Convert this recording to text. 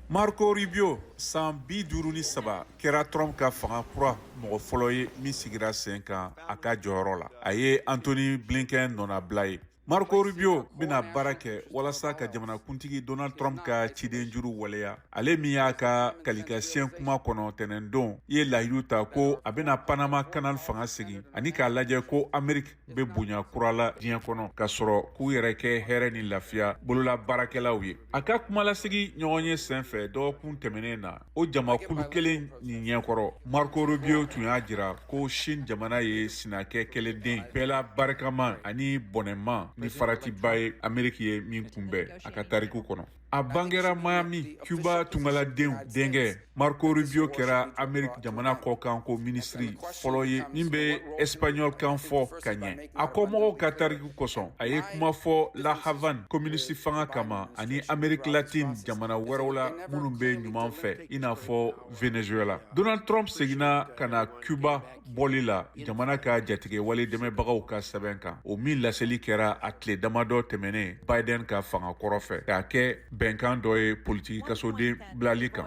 Marco Rubio, san 53, kɛra Trump ka fanga kura mɔgɔ fɔlɔ ye min sigira sen kan a ka jɔyɔrɔ la. A ye Antony Blinken nɔnabila ye. Marco Rubio bɛna baara kɛ walasa ka jamanakuntigi Donald Trump ka cidenjuru waleya, ale min y'a ka kalikasiyɛn kuma kɔnɔ tɛnɛndon ye layidu ta ko a bɛna Panama Canal fanga segin ani k'a lajɛ ko Amerique bɛ bonya kura la diɲɛ kɔnɔ, ka sɔrɔ k'u yɛrɛ kɛ hɛrɛ ni lafiya bolola baarakɛlaw ye. A ka kumalasigi ɲɔgɔn ye senfɛ dɔgɔkun tɛmɛnen na, o jamakulu kelen nin ɲɛkɔrɔ, Marco Rubio tun y'a jira ko Chine jamana ye sinakɛ kɛlɛden bɛɛ la barikama ani bɔnɛma ni faratiba ye Ameriki ye min kunbɛn a ka tariku kɔnɔ. A bangera Miami, Cuba tungaladenw denkɛ, Marco Rubio kɛra Ameriki jamana kɔkanko minisiri fɔlɔ ye min bɛ Espagnol kan fɔ ka ɲɛ. A kɔmɔgɔw ka tariku kosɔn, a ye kuma fɔ La Havane communiste fanga kama ani Amerique latine jamana wɛrɛw la minnu bɛ ɲuman fɛ, i n'a fɔ Venezuela. Donald Trump seginna ka na Cuba bɔli la jamana ka jatigɛwale dɛmɛbagaw ka sɛbɛn kan, o min laseli kɛra a tile damadɔ tɛmɛnen Biden ka fanga kɔrɔ fɛ, k'a kɛ bɛnkan dɔ ye politiki kasoden bilali kan.